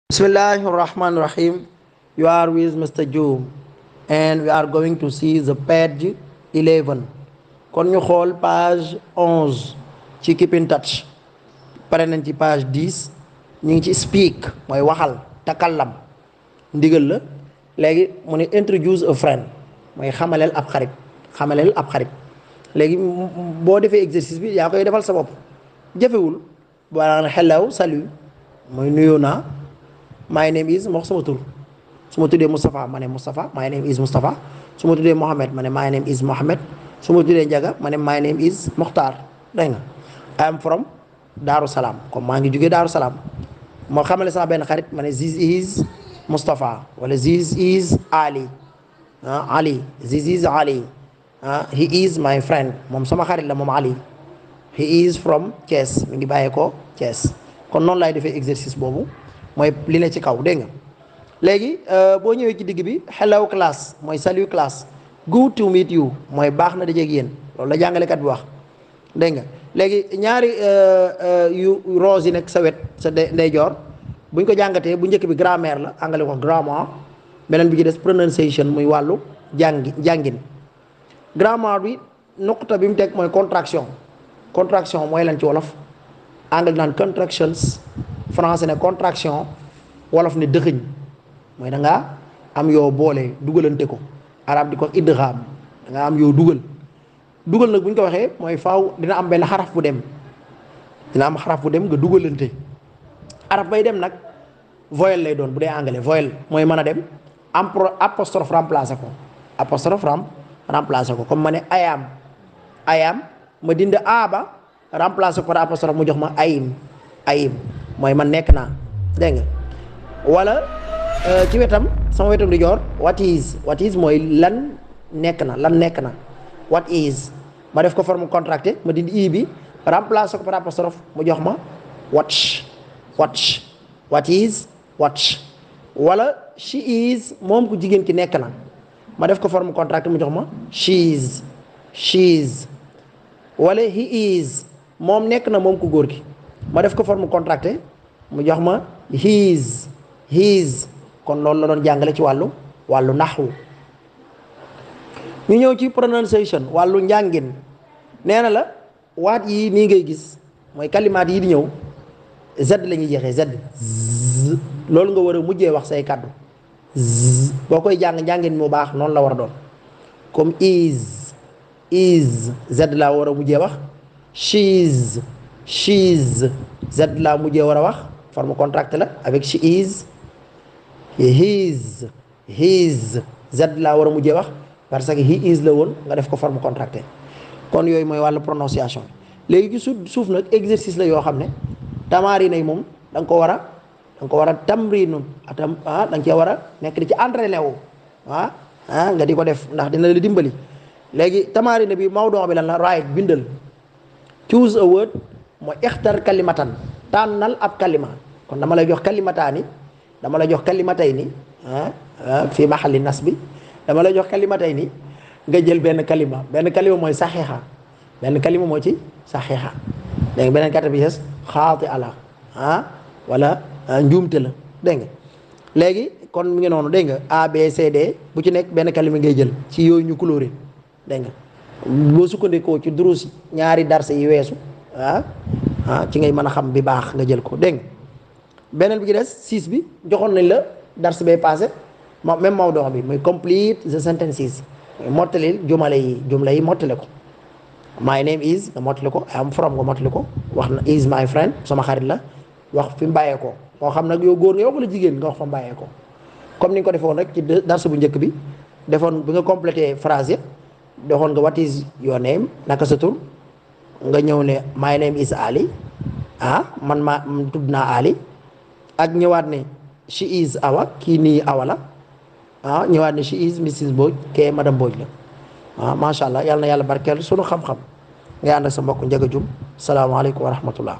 Bismillahirrahmanirrahim. You are with Mr. Joe and we are going to see the page 11. kon ñu xool page 11 ci keep in touch pare nañ ci page 10 ñu ngi ci speak mooy waxal takallam ndigal la léegi mu ne introduce a friend mooy xamaleel ab xarit léegi boo defee exercice bi yaa koy defal sa bopp jafewul boo naan hello salut mooy nuyoo naa. My name is ma wax sama tur su ma tuddee Moustapha ma ne Moustapha my name is Moustapha su ma tuddee Mohamed ma ne my name is Mohamed su ma tuddee Ndiaga ma ne my name is Mokhtar dégg nga I am from Daaru Salaam comme maa ngi jógee Daaru Salaam moo xamale sama benn xarit ma ne this is Moustapha wala this is Ali Ali this is Ali he is my friend moom sama xarit la moom Ali he is from Thiès mi ngi bàyyee ko Thiès kon noonu laay defee exercice boobu mooy li ne ci kaw dégg nga léegi boo ñëwee ci digg bi hello class mooy salut class good to meet you mooy baax na dajeeg yéen loolu la jàngalekat bi wax dégg nga léegi ñaari yu rose yi nekk sa wet sa ndeyjoor buñ ko jàngatee bu njëkk bi grammaire la anglais ko grammar beneen bi ci des prononciation muy wàllu jàngin grammar bi nuqta bi mu teg mooy contraction mooy lan ci wolof anglais naan contractions français ne contraction wolof ne dëxëñ mooy da ngaa am yoo boole dugalante ko arab di ko idgham da ngaa am yoo dugal nag bu ñu ko waxee mooy faaw dina am benn xaraf bu dem nga dugalante araf bay dem nag voyelle lay doon bu dee anglais voyelle mooy mën a dem apostrophe remplacer ko comme ma ne ayam ma dindi aaba remplacer ko par apostrophe mu jox ma ayim mooy man nekk naa dégg nga wala ci wetam sama wetam di joor what is mooy lan nekk na what is ma def ko forme contracté ma dindi i bi remplacer ko par apostrophe mu jox ma watch what is watch wala she is moom ku jigéen ki nekk na ma def ko forme contracté mu jox ma she's wala he is moom nekk na moom ku góor ki ma def ko forme contracté mu jox ma his kon loolu la doon jàngale ci wàllu naxwu ñu ñëw ci prononciation wàllu njàngin nee na la waat yi nii ngay gis mooy kalimaat yi di ñëw z la ñuy jeexee z loolu nga war a mujjee wax say kàddu boo koy njàngin mu baax noonu la war a doon comme is z la war a mujjee wax she's z la mujjee war a wax forme contracté la avec she is his z la war a mujjee wax parce que he is la woon nga def ko forme contracté kon yooyu mooy wàllu prononciation léegi ci suuf nag exercice la yoo xam ne tamaari nay moom da nga ko war a tamriinu da nga cee war a nekk di ci entraîné wu nga di ko def ndax dina la dimbali léegi tamaari na bi mawduu bi lan la right bindal choose a word mooy ixtar kalimatan tànnal ab kalima kon dama lay jox kalimataani dama lay jox kalimatayni fii maxalli nas bi dama lay jox kalimatayni nga jël benn kalima mooy saxiixa benn kalima moo ci saxiixa dégg nga beneen kata bi yes xaati ala wala njuumte la dégg nga léegi kon mi ngi noonu dégg nga A B C D bu ci nekk benn kalima ngay jël ci yooyu ñu coloré dégg nga boo sukkandikoo ci durus ñaari darse yi weesu ci ngay mën a xam bi baax nga jël ko dégg nga beneen bi ci des 6 bi joxoon nañ la darse bay passé même mawduu bi muy complete the sentences mooy mottalil jumla yi mottale ko my name is nga mottali ko I am from nga mottali ko wax na is my friend sama xarit la wax fi mu bàyyee ko moo xam nag yow góor nga yow wala jigéen nga wax fa mu bàyyee ko comme ni nga ko defoon rek ci darse bu njëkk bi defoon bi nga complété phrase yi doxoon nga what is your name naka sa tur nga ñëw ne my name is Ali man ma tudd naa Ali ak ñëwaat ne she is Awa kii nii Awa la ñëwaat ne she is Mrs Mbodj kee madame Mbodj la macha allah yàlla na yàlla barkeel sunu xam-xam ngay ànd ak sa mbokk Ndiaga Dioum salaamaaleykum wa rahmatullah